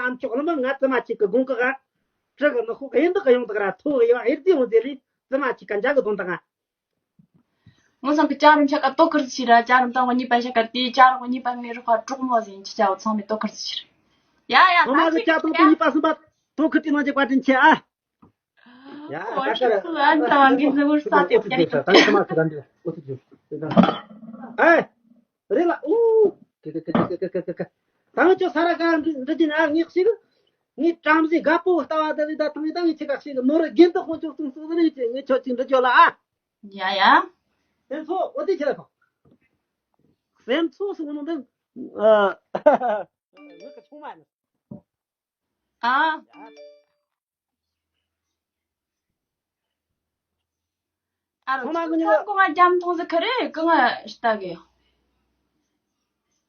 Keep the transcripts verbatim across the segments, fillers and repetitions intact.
ཨ་མཆོག་ལ་མ་ང་ཙི་མ་ཅིག་གི་དགོངས་གི་ག་ཀྲི་གི་ནི་ཁོ་གཡས་འདི་གི་ཡོང་དག་ར་ཐོ་གི་ཡོ་ཨེར་དི་ཡོང་ཟེར་རི་ཙི་མ་ཅིག་ག་འཇག་གི་དོན་དང་ང་། ངོ་སང་གི་ཅང་རིམ་ཤ་ཀ་ཏོ་ཁིར་ཟི་ཤི་ར། ཅང་རིམ་དང་གཉིས་པ་ཤ་ཀ་དེ་ཅང་རིམ་གཉིས་པ་ངའི་རུ་ཁ་གྲོགས་མོ་ཟིན་ཅི་ཅའོ་ཚང་མས་ཏོ་ཁིར་ཟི་ཤི་ར། ཡ་ཡ་ངོ་མ་གི་ཅ་ཏོང་པོ་གཉིས་པ་གསུམ་པ་ཏོ་ཁིར་དེ་ནང་ཅིག་བཀའ་དྲིན་ཆེ་ཨ། ཡ་ཨ་ད་ཁ་ར་ཨ་ད་བ་འགན་ཟི་བུར་ས་ཏེ་ཏེ་ཏེ། ད་ཁ་མ་ཁ་ད་འདི་ཨོ་ཏི་ཏེ། ཨེ། རེད་ལ། ཨུ། ཀ་ཀ་ཀ་ཀ་ཀ་ཀ། ད་ང་ཅོ་ས་ར་ག་འདྲི་འདྲི་གྱིན་ཨ་ངས་ཤིག་ངས་བྲམ་ཟེ་རྒད་པོ་ལྟ་བ་དེ་ལས་ད་ཐང་ད་ངས་ཁྱེད་ཀ་ཤིག་ནོར་རྒན་དུ་ཁོང་ཅོ་གསུང་གསུང་ཟེར་ནས་ངས་ཁྱོད་ཅིག་འདྲི་ཅོ་ལ་ཨ། ཡ་ཡ། སེམས་ཚོ་འོ་དེ་ཁྱེད་ལ་ཁོ། སེམས་ཚོ་སུ་ནང་དུ་ཨ། ངས་ཁ་ཆུང་མ་ནི། ཨ། ཨ་རོ། ཁོང་མ་གི་ཉོ། ཁོང་ང་རྒྱམ་ཐོང་ཟི་ཁ་རེ་གང་ང་ལྟ་གི།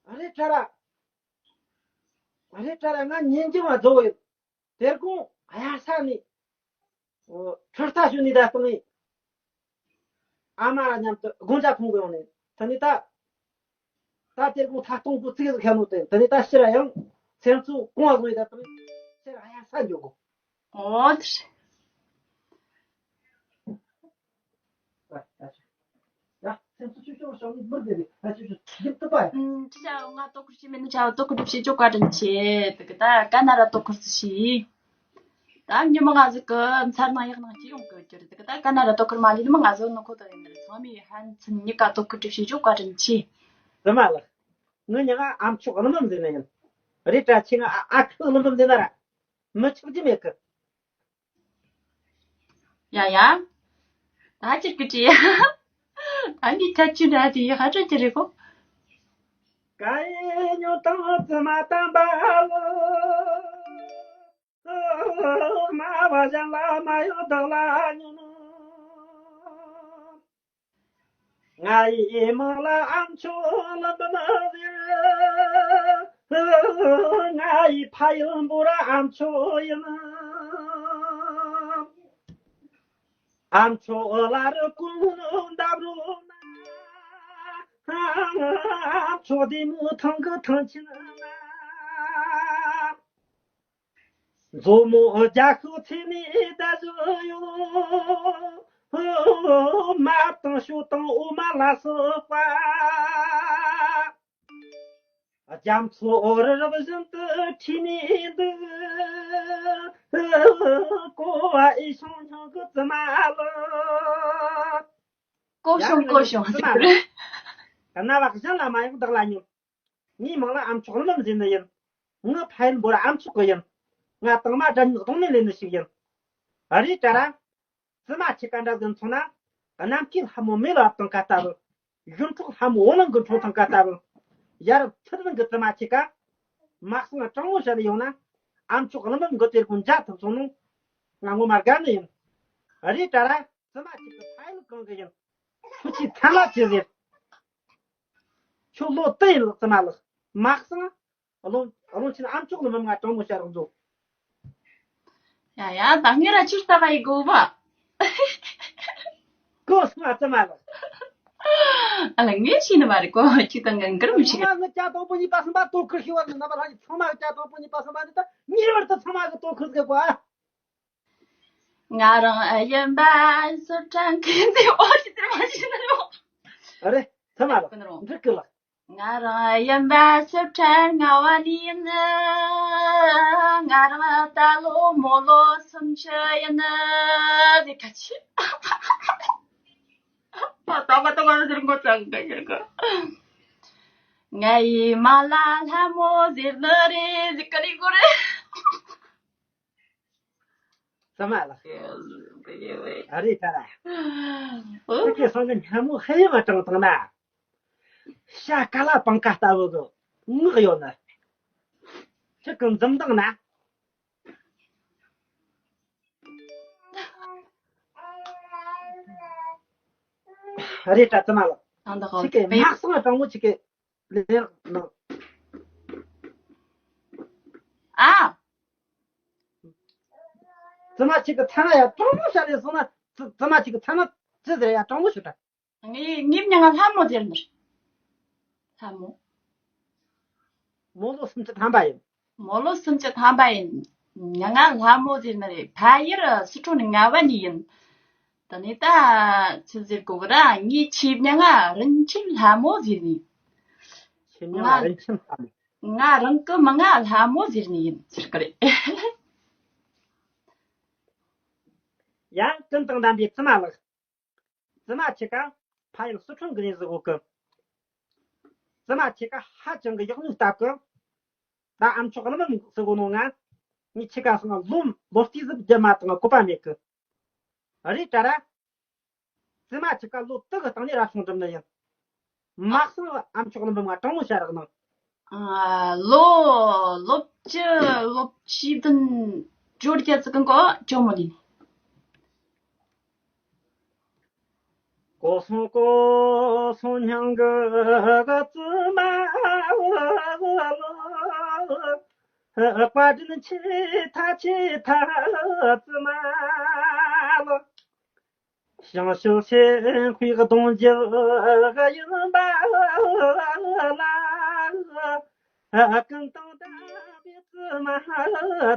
ཨ་རེ་ཁྲ་ར། ཨ་རེ་ཁྲ་ར་ང་ཉིན་རྒྱུན་བ་རྫོགས་ཡོད། དེར་གོང་ཨ་ཡ་ས་ནི། ཁྲི་རྟ་ཞུ་ནི་ད་སྟོང་ངི། ཨ་མ་ར་མཉམ་དུ་དགོང་ཇ་འཐུང་གི་ཡོང་ནས་ད་ནི་ད། ད་དེར་གོང་ཐ་སྟོང་གི་ཚིག་ཟིག་ཁ་ནོ་དེ་ད་ནི་ད་ཕྱིར་ཡང་སེམས་ཚོ་གོང་བ་བཟུང་ཡི་ད་སྟོང་ངི་ཕྱིར་ཨ་ཡ་ས་འཇོག་གོ། ཨོ་དེ་རེད། ཡ། སེམས་ཚོ་ཆུ་ཆུ་ཤོག་ནི་འབུར་དེ་རེད། ཨ་ཆུ་ཆུ་རྒྱབ་ཏུ་པ་ཡ། ཨུམ། ཅི་བྱ་ང་ཏོ་ཁུར་ཅི་མེད་ནི་བྱ་ཏོ་ཁུར་སྒྲུབ་བྱེད་ཅོ་བཀའ་དྲིན་ཆེ། དེ་གི་ད་ག་ན་ར་ཏོ་ཁུར་ཟི་ཤི། ད་ཉི་མ་ང་ཟིག་གི་མཚར་ནང་ཡག་ནང་སྐྱིད་ཡོང་གི་རྒྱུ་རེད། དེ་གི་ད་ག་ན་ར་ཏོ་ཁུར་མ་ལི་ནི་མ་ང་ཟིག་ནི་ཁོ་ཏོ་ཡིན་ནི་རེད། ཚང་མས་ཧན་ཚིན་ཉི་ཀ་ཏོ་ཁུར་སྒྲུབ་བྱེད་ཅོ་བཀའ་དྲིན་ཆེ། ཙི་མ་ལགས། ངི་ཉི་ང་ཨ་མཆོག་གླུ་འབུམ་ཟེར་ནི་ཡིན། རེད་དྲ་ཁྱེད་ང་ཨ་ཨ་ཁུ་གླུ་འབུམ་ཟེར་ན་ར། མི་ཆོག་རྒྱུ་མེད་གི། ཡ་ཡ། ད་ཅིག་གི་ཅི་ཡ། ད་འདི་ཐ་ཅི་འདྲ་དེ་ཡི་ཧ་ཅང་ཅི་རེད་གོ། ག་ཡེ་ཉོ་དང་ཙི་མ་དང་བ་ལོ། མ་བ་གཞན་ལ་མ་ཡོང་བདག་ལ་ཉོ་ནོ། ང་ཡི་མིང་ལ་ཨ་མཆོག་ལ་འབུལ་ཟེར། ང་ཡི་ཕ་ཡུལ་འབོར་ཨ་མཆོག་ཡིན། ཨ་མཆོག་ལ་རུ་ཀུན་འདབས་རོ་ན། ཨ་མཆོག་དེ་མོ་ཐང་གི་ཐང་ཆེན་ན། མཛོ་མོ་རྒྱ་ཤོག་ཚེ་ནས་ད་བཟོ་ཡོད། མ་དང་ཤོ་དང་འོ་མ་ལ་སོགས་པ། རྒྱ་མཚོ་འོ་རི་རབ་བཞིན་དུ་ཁྲིད་ནས་འདུག། གོ་བ་ཨེ་ཤོང་སྙིང་གི་ཙི་མ་ལ། གོ་བྱུང་གོ་བྱུང་ཟེར་གི་རེད། རྣ་བ་གཞན་ལ་མ་ཡོང་བདག་ལ་ཉོན། ངའི་མིང་ལ་ཨ་མཆོག་གླུ་འབུམ་ཟེར་ནི་ཡིན། ངི་ཕ་ཡུལ་འབོར་ཨ་མཆོག་གི་ཡིན། ང་དང་མ་དགྲ་གཉེན་གདོང་ནས་ལེན་ནི་ཞིག་ཡིན། རེད་དྲ་ར། ཙི་མ་ཁྱེད་ཀ་འདྲ་ཟིག་མཚོན་ན། གནམ་སྐས་ལྷ་མོ་མེ་ལ་བབས་དང་ཀ་ལྟ་བུ། གཞུ་འཕྲོག་ལྷ་མོ་བུ་ལོན་གྱི་འཕྲོག་ཐང་ཀ་ལྟ་བུ། ཡ་རབས་ཚུལ་བཟང་གི་ཙི་མ་ཁྱེད་ཀ་མ་གསང་དྲང་མོ་བཤད་ལ་ཡོང་ན། ཨ་མཆོག་གླུ་འབུམ་གི་དེར་ཀུན་འཇའ་ཐུབ་སོང་ནོ། ང་ངོ་མ་དགའ་ནི་ཡིན། རེད་དྲ་ར། ཙི་མ་ཁྱེད་ཀྱི་ཕ་ཡུལ་གང་གི་ཡིན། ཁྱོད་ཀྱི་མཚན་ལ་ཅི་ཟེར། ཁྱོད་ལོ་དུ་ཡིན་ལགས་ཙི་མ་ལགས། མ་གསང་། བློན་བློན་ཆེན་ཨ་མཆོག་གླུ་འབུམ་ང་དྲང་མོ་བཤད་རོགས་མཛོད། ཡ་ཡ་ད་ངས་ར་ཅིག་ལྟ་བ་ཡི་དགོ་བ། གོ་སོང་ཨ་ཙི་མ་ལགས། ཨ་ལ་ངས་ཤེས་ནི་མ་རེད་གོ། ཅིག་དང་ངན་གར་མི་ཤེས། ཚང་མ་གི་ཅ་དང་པོ་གཉིས་པ་གསུམ་པ་དོ་ཁུར་ཤེས་བ་ནི་རྣམ་པ་ལྷ་ཡི་ཚང་མ་གི་ཅ་དང་པོ་གཉིས་པ་གསུམ་པ་ནི་ད་ངེས་པར་དུ་ཚང་མ་གི་དོ་ཁུར་དགོས་གོ་ཨ། ང་རང་ཡིན་པ་སི་ཁྲོན་གི་འདི་འོ་ཅི་དེ་མ་ཤེས་ནི་རོ། ཨ་རེ་ཚང་མ་ལགས་འགྲིག་གི་ལགས། ང་རང་ཡིན་པ་སི་ཁྲོན་རྔ་བ་ནས་ཡིན། ང་རང་ད་ལོ་མོ་ལོ་སུམ་ཅུ་ཡིན། ཟེར་ཁ་ཆེ། ད་ད་ད་ང་རང་ཟེར་མགོ་ཚང་གི་ཟེར་གི། ང་ཡི་མ་ལ་ལྷ་མོ་ཟེར་ནི་རེད་ཟེར་གི་རེད་གོ་རེད། ཙི་མ་ལགས། ཨ་རེད་ད་ར། ཨོ། ཁྱེད་ཀྱི་སང་གི་སྙན་མོ་ཧེ་མ་དྲངས་བཏང་ན། ཤ་ཀ་ལ་པང་ཀ་ལྟ་བུ་གི་ངག་ཡོད་ནི། ཁྱེད་ཀྱི་འཛུམ་མདངས་ན། ཨ་རེད་ད་ཙི་མ་ལགས། ཨང་ད་ཁྱེད་ཀྱི་ཧོ། མ་གསང་དྲང་མོ་ཁྱེད་ཀྱི་ལས་ནང་། ཨ། ཙི་མ་ཁྱེད་ཀྱི་མཚན་ལ་ཡ་དྲང་མོ་བཤད་རེད་སོང་ན། ཙི་ཙི་མ་ཁྱེད་ཀྱི་མཚན་ལ་ཅི་ཟེར་ཡ་དྲང་མོ་ཞུ་དྲ། ངའི་ངའི་མྱིང་ང་ལྷ་མོ་ཟེར་ནི་རེད། ལྷ་མོ། མོ་ལོ་སུམ་ཅུ་ཐམ་པ་ཡིན། མོ་ལོ་སུམ་ཅུ་ཐམ་པ་ཡིན། མྱིང་ང་ལྷ་མོ་ཟེར་ནི་རེད། ཕ་ཡུལ་སི་ཁྲོན་རྔ་བ་ནས་ཡིན། དེ་ནས་ད་ཆི་ཟེར་གོ་གི་ར། ངའི་ཆེ་མྱིང་ང་རིན་ཆེན་ལྷ་མོ་ཟེར་ནི། ཆེ་མྱིང་ང་ང་རིན་ཆེན་ལྷ་མོ། ང་རང་གི་མིང་ང་ལྷ་མོ་ཟེར་ནི་ཡིན་ཟེར་གི་རེད། ཡང་ཀུན་དང་ལྡན་པའི་བཙུན་མ་ལགས། བཙུན་མ་ཁྱེད་ཀ་ཕ་ཡུལ་སི་ཁྲོན་གི་ནས་ཟིག་གོ་གི། བཙུན་མ་ཁྱེད་ཀ་ཧ་ཅང་གི་ཡག་ནོ་སྟབས་གི། ད་ཨ་མཆོག་གླུ་འབུམ་ཟིག་གོ་ནོ་ང་། ངས་ཁྱེད་ཀ་སང་ལོ་ལོ་རྩིས་ཟིག་བརྒྱབ་མ་བཏང་བཀོད་པ་མེད་གི། རེད་དྲ་ར། བཙུན་མ་ཁྱེད་ཀ་ལོ་དུ་གི་སྟེང་ནས་རབ་བྱུང་འགྲིམ་ནི་ཡིན། མ་གསང་ཨ་མཆོག་གླུ་འབུམ་ང་དྲང་མོ་བཤད་རོགས་གནང་། ཨ། ལོ་ལོ་བཅུ་ལོ་བཅུ་བདུན་བཅོ་བརྒྱད་ཙི་གི་འགོ་ཅོ་མོ་ལིན། གོ་སོང་གོ་སོང་སྙིང་གི་བཙུན་མ་ལོ། བཀའ་དྲིན་ཆེ་ཐལ་ཆེ་ཐལ་བཙུན་མ་ལོ། ཞིང་ཕྱུགས་སེམས་དཔའི་གདུང་རྒྱུད་ཡིན་པ་ལ། ཀུན་དང་ལྡན་པའི་བཙུན་མ་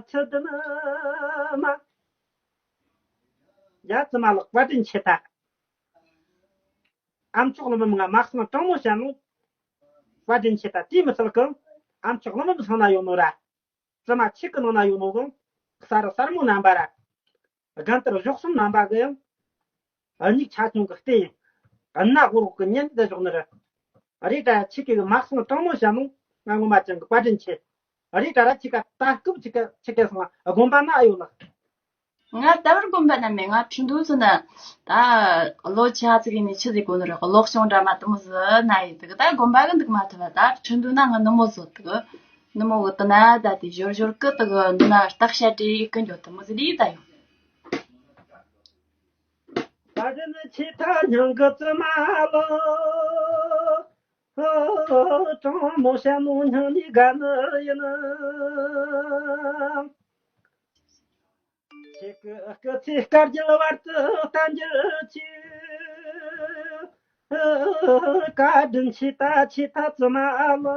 ཚུལ་ལྡན་མ། ཡ། བཙུན་མ་ལགས་བཀའ་དྲིན་ཆེ་ད། ཨ་མཆོག་གླུ་འབུམ་ང་མ་གསང་དྲང་མོ་བཤད་ནོ། བཀའ་དྲིན་ཆེ་ད། དེ་མི་ཚད་གི། ཨ་མཆོག་གླུ་འབུམ་སང་ན་ཡོད་ནོ་ར། བཙུན་མ་ཁྱེད་ཀྱི་ནང་ན་ཡོད་ནོ་གི། གསར་གསར་མོ་རྣམ་པ་ར། རྒན་དར་གཞོགས་གསུམ་རྣམ་པ་གི་ཡང་། སྙིགས་ཆ་ཆུང་གི་སྟེ། གནའ་སྔོན་གི་ཉན་དུ་བཞག་ནི་རེད། རེད་དྲ་ཁྱེད་ཀྱིས་མ་གསང་དྲང་མོ་བཤད་ནོ་ང་ངོ་མ་ཅང་གི་བཀའ་དྲིན་ཆེ། རེད་དྲ་ར་ཁྱེད་ཀ་ད་སྐབས་ཁྱེད་ཀ་ཁྱེད་ཀ་སང་དགོན་པ་ན་ཨེ་ཡོད་ལགས། ང་ད་བར་དགོན་པ་ན་མེད། ང་ཁྲིན་ཏུའུ་ཟིག་ན་ད་ལོ་ཆ་ཙིག་ནས་ཆི་ཟིག་གོ་ནི་རེད། ལོ་གཅིག་འདྲ་མ་དེ་མོ་ཟིག་ན་ཡིན་དུག་ད་དགོན་པ་གི་འདུག་མ་ཐུབ་པ། ད་ཁྲིན་ཏུའུ་ན་ང་ནུ་མོ་ཟོ་དུག་ནུ་མོ་བུ་དུ་ན་ད་དེ་ཞོར་ཞོར་གི་དུག་ནུ་ན་སྟག་ཤ་དྲི་གི་འཇོག་དེ་མོ་ཟིག་ལི་ད་ཡོད། བཀའ་དྲིན་ཆེ་ཐལ་སྙིང་གི་བཙུན་མ་ལོ། དྲང་མོ་བཤད་ནོ་སྙིང་ནས་དགའ་ནི་ཡིན། ཁྱེད་ཀྱི་སྐུ་ཚེ་བསྐལ་བརྒྱའི་བར་དུ་བརྟན་གྱུར་ཅིག་བཀའ་དྲིན་ཆེ་ཐལ་ཆེ་ཐལ་བཙུན་མ་ལོ།